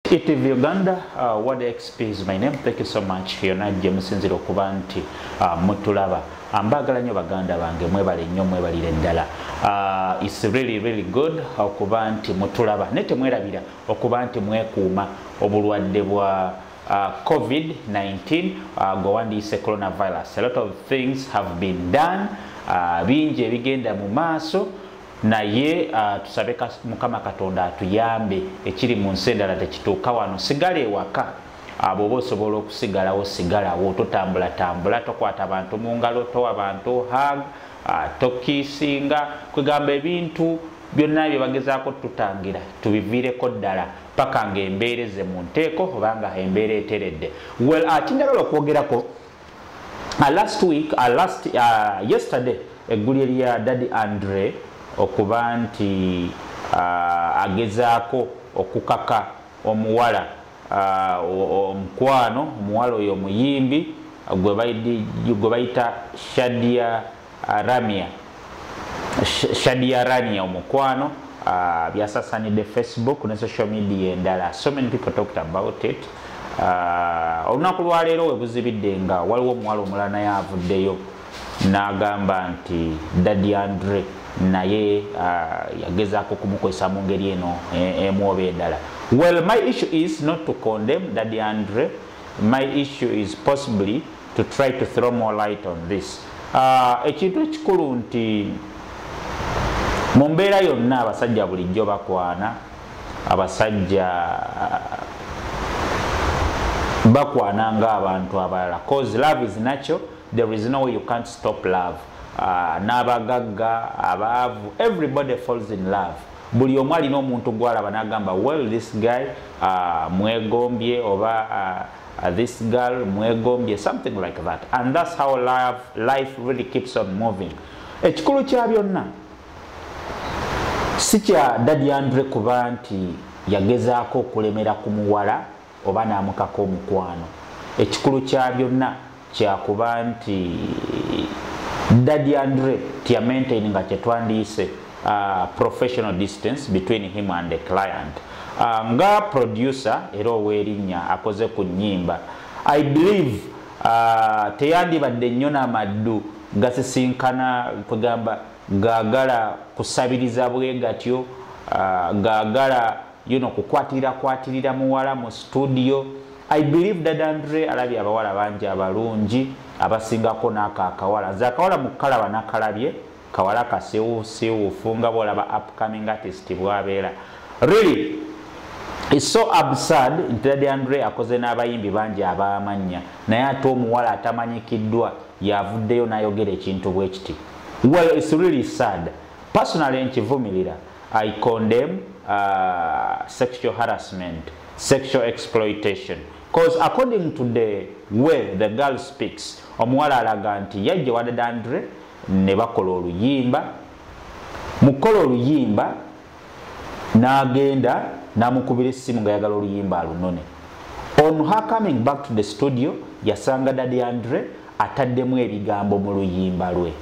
ETV Uganda, Word XP is my name. Thank you so much. Yonna gye musinzira okuba nti mutulaba. Mbagala nnyo baganda bange, mwebale nnyo, mwebalire ddala. It's really really good okuba nti mutulaba. Naye temwerabira okuba nti mwekuuma obulwadde bwa COVID-19, gwe wandiise coronavirus. A lot of things have been done. Bingi ebigenda mu maaso, naye tusabe Mukama Katonda atuyambe, ekiri mu nsi endala tekituuka wano. Sigala ewaka, bw'oba osobola okusigalawo, sigalawo, totambulatambula, tokwata bantu mu ngalo, towa bantu hug, tokiisinga, kwegamba ebintu byonna bye bagezaako tutangira tubiviireko ddala paka ng'embeera ezze mu nteeko obanga embeera eteredde. Well, kinjagala okwogerako, last week, last yesterday, eggulire lya Daddy Andre okuba nti agezaako okukaka omuwala omukwano, omuwala oyo omuyimbi gwe bayita Shadia Ramia, Shadia Rania omukwano, byasasanidde Facebook ne social media endala. So many people talked about it. Olunaku lwaleero we buzibidde nga waliwo omuwala omulala naye avuddeyo n'agamba nti Daddy Andre naye yagezaako kumukozesa mu ngeri eno emu oba endala. Well, my issue is not to condemn Daddy Andre. My issue is possibly to try to throw more light on this. Ekintu ekikulu nti mu mbeera yonna abasajja bulijjo bakwana, abasajja bakwana ng'abantu abalala, 'cause love is natural. There is no way you can't stop love. N'abagagga, abaavu, everybody falls in love. Buli omu alina omuntu gwalaba n'agamba, "Well, this guy mwegombye," oba "This girl mwegombye," something like that, and that's how love, life really keeps on moving. Ekikulu kya byonna si kya Daddy Andre kuba nti yagezaako okulemera ku muwala oba n'amukaka omukwano. Ekikulu kya byonna kyakuba nti Daddy Andre tiyamaintain nga kyetwandiise professional distance between him and the client. Nga producer era ow'erinnya akoze ku nnyimba, I believe teyandibadde nnyo n'amaddu gasisinkana, kugamba gaagala kusabiriza bwe gatyo, gaagala kukwatirira kwatirira muwala mu studio. I believe Daddy Andre alabye abawala bangi abalungi abasingako n'ako akawala. Nze akawala mu kalaba nakalabye kawala kasiwusiwufu nga bwolaba upcoming artist bwabeera. Really, it's so absurd nti Daddy Andre akoze n'abayimbi bangi ab'amannya, naye ate omuwala atamanyikiddwa yavuddeyo n'ayogera ekintu bwe kiti. Well, it's really sad. Personally, nkivumirira. I condemn sexual harassment, sexual exploitation, because according to the way the girl speaks, omuwala alaga nti yajja wa Daddy Andre ne bakola oluyimba. Mukola oluyimba, n'agenda n'amukubira essimu nga yagala oluyimba alunone. On her coming back to the studio, yasanga Daddy Andre ataddemu ebigambo mu luyimba lwe,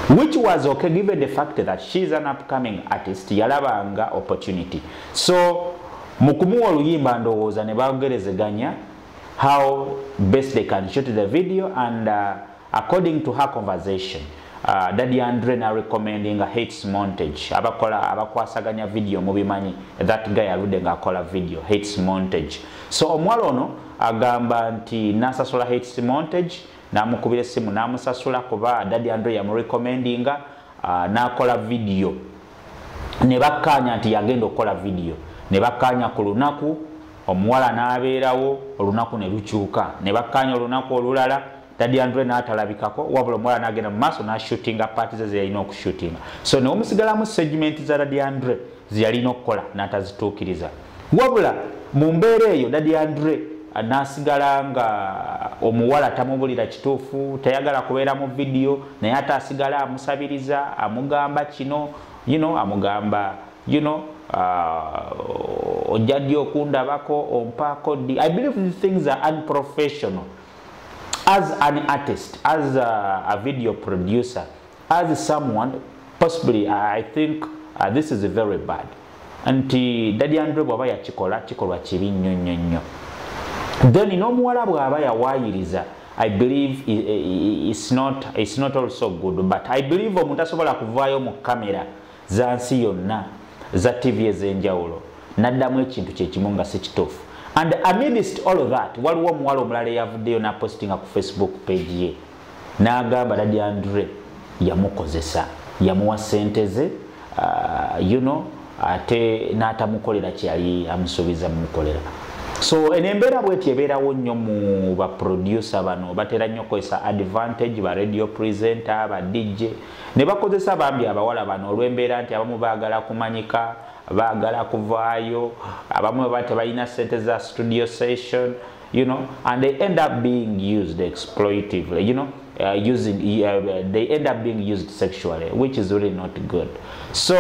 which was okay given the fact that she is an upcoming artist. Yalabanga opportunity, so mu kumuwa oluyimba, ndowooza ne bagerezeganya how best they can shoot the video, and according to her conversation, Daddy Andre na recommending a Hates Montage. Abakola, abakwasaganya video mubimanyi, that guy aludde ng'akola video, Hates Montage. So omuwala ono agamba nti nasasula Hates Montage, n'amukubira essimu n'amusasula kuba Daddy Andre yamurecommendinga, n'akola video ne bakkaanya nti yagenda okukola video, ne bakkaanya ku lunaku, omuwala n'abeerawo, olunaku ne lukyuka, ne bakkaanya olunaku olulala, Daddy Andre n'atalabikako, wabula omuwala n'agenda mu maaso n'ashootinga part ze zeyalina okushootinga. So newomusigalamu segment za Daddy Andre zeyalina okukola n'atazituukiriza. Wabula mu mbeera eyo, Daddy Andre n'asigala nga omuwala tamubulira kituufu, tayagala kubeera mu vidiyo, naye ate asigala amusabiriza, amugamba kino, amugamba, "Ojja ddi okundabako? Ompaako ddi?" I believe these things are unprofessional. As an artist, as a video producer, as someone possibly, I think this is very bad. Nti Daddy Andre bw'aba yakikola, kikolwa kibi nnyo nnyo nnyo. Then n'omuwala bw'aba yawaayiriza, I believe it's not also good, but I believe omuntu asobola kuvaayo mu kamera za nsi yonna, za TV ez'enjawulo, n'addamu ekintu kyekimu nga si kituufu. And amidst all of that, waliwo omuwala omulala eyavuddeyo n'apostinga ku Facebook page ye n'agamba Daddy Andre yamukozesa, yamuwa sente ze, ate n'atamukolera kyeyali amusuubiza mumukolera. So eno embeera bweti ebeerawo nnyo mu baproducer bano. Batera nnyo okukozesa advantage ba radio presenter, ba DJ, ne bakozesa bambi abawala bano olw'embeera nti abamu baagala kumanyika, baagala kuvaayo, abamu baba tebalina sente za studio session, and they end up being used exploitively, using they end up being used sexually, which is really not good. So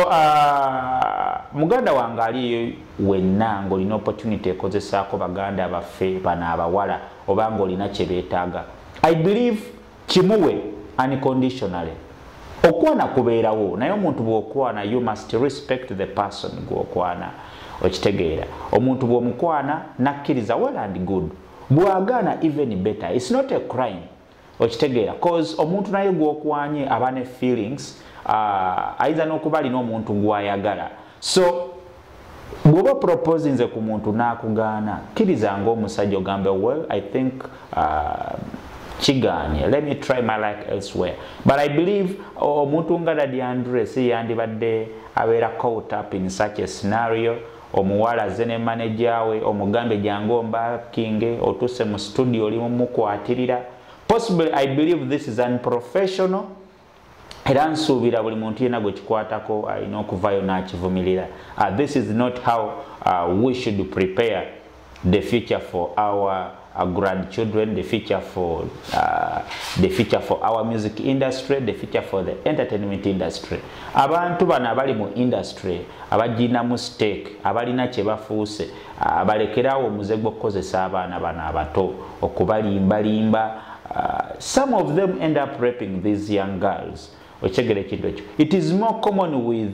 muganda wange ali wenna ng'olina opportunity ekozesaako baganda baffe bano abawala, oba ng'olina kye beetaaga, I believe kimuwe unconditionally. Okwana kubeerawo, naye omuntu bw'okwana, you must respect the person gw'okwana. Okitegeera? Omuntu bw'omukwana nakkiriza, well and good. Bw'agaana, even better. It's not a crime. Okitegeera? Cause omuntu naye gw'okwanye aba ne feelings, ayinza n'okuba alina omuntu gw'ayagala. So bw'oba proposinze ku muntu n'akugaana, kkiriza ng'omusajja, ogambe, "Well, I think kigaanye, let me try my luck elsewhere." But I believe omuntu nga Daddy Andre si yandibadde abeera caught up in such a scenario. Omuwala azze ne manager we, omugambe jangu ombackinge, otuuse mu studio oli mumukwatirira. Possibly, I believe this is unprofessional, era nsuubira buli muntu yenna gwe kikwatako alina okuvayo n'akivumirira. This is not how we should prepare the future for our grandchildren, the future for our music industry, the future for the entertainment industry. Abantu bano abali mu industry, abaginamu stake, abalina kye bafuuse, balekerawo omuze gw'okukozesa abaana bano abato okubalimbalimba. Some of them end up raping these young girls. Okitegera ekintu ekyo? It is more common with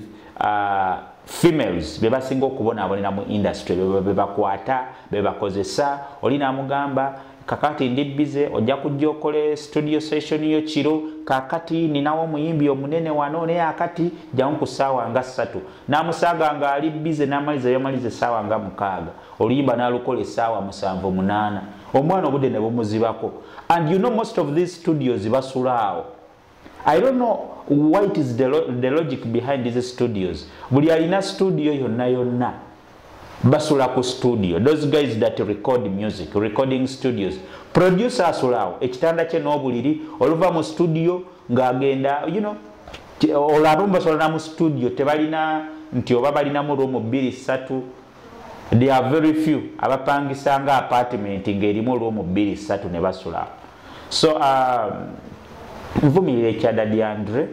females, be basinga okubonaabonera mu industry, bebakwata, bebakozesa. Oli namugamba, "Kakati ndi busy, ojja kujja okole studio session yo kiro. Kakati ninawo omuyimbi omunene wano, naye akati jangu ku ssaawa nga 3." Namusanga nga ali busy, namaliza yamaliza essaawa nga 6, oluyimba n'alukola essaawa 7, 8, omwana obudde ne bumuzibako. And you know, most of these studios basula awo. I don't know what is the logic behind these studios. Buli alina studio yonna yonna basula ku studio. Those guys that record music, recording studios, producer asulawo ekitanda kye n'obuliri. Oluva mu studio ng'agenda, olwo abamu basula na mu studio, tebalina nti oba balinamu room bbiri, ssatu. They are very few abapangisanga apartment ng'erimu room bbiri, ssatu ne basula. So nvumirira ekya Daddy Andre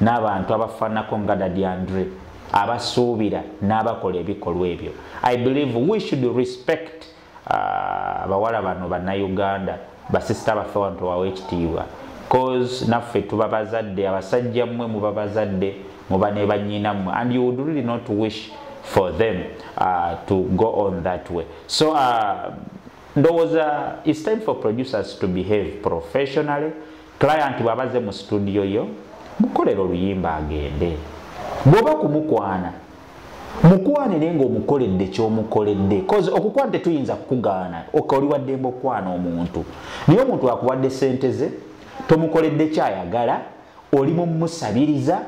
n'abantu abafaanako nga Daddy Andre, abasuubira n'abakola ebikolwa ebyo. I believe we should respect abawala bano bannayuganda, basisita baffe wano, tubawe ekitiibwa, cause naffe tuba bazadde. Abasajja mmwe muba bazadde, muba ne bannyinammwe, and you would really not wish for them to go on that way. So ndowooza it's time for producers to behave professionally. Client bw'abaze mu studio yo, mukolera oluyimba agende. Bw'oba kumukwana, mukwane, naye ng'omukoledde kyomukoledde, cause okukwana tetuyinza kukugaana. Ok, oli waddembe okukwana omuntu, naye omuntu akuwadde sente ze, tomukoledde kyayagala, oli mumusabiriza,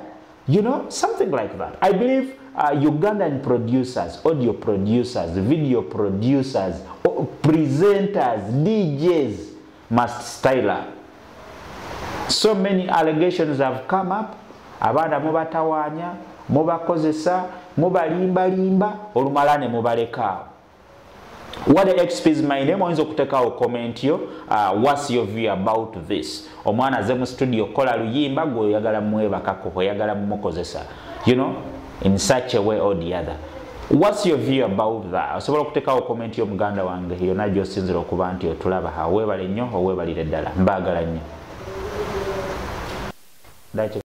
something like that. I believe Ugandan producers, audio producers, video producers, presenters, DJs must style up. So many allegations have come up. Abaana mubatawaanya, mubakozesa, mubalimbalimba, olumala ne mubalekaawo. What the XP is my name. Oyinza okuteekawo comment yo. What's your view about this? Omwana aze mu studio kola luyimba, gwe oyagala mwebakako, oyagala mumukozesa in such a way or the other. What's your view about that? Osobola okuteekawo comment yo, muganda wange, yonna gy'osinzira okuba nti otulaba. Aweebale nnyo, oweebalire ddala, mbaagala nnyo. Daki.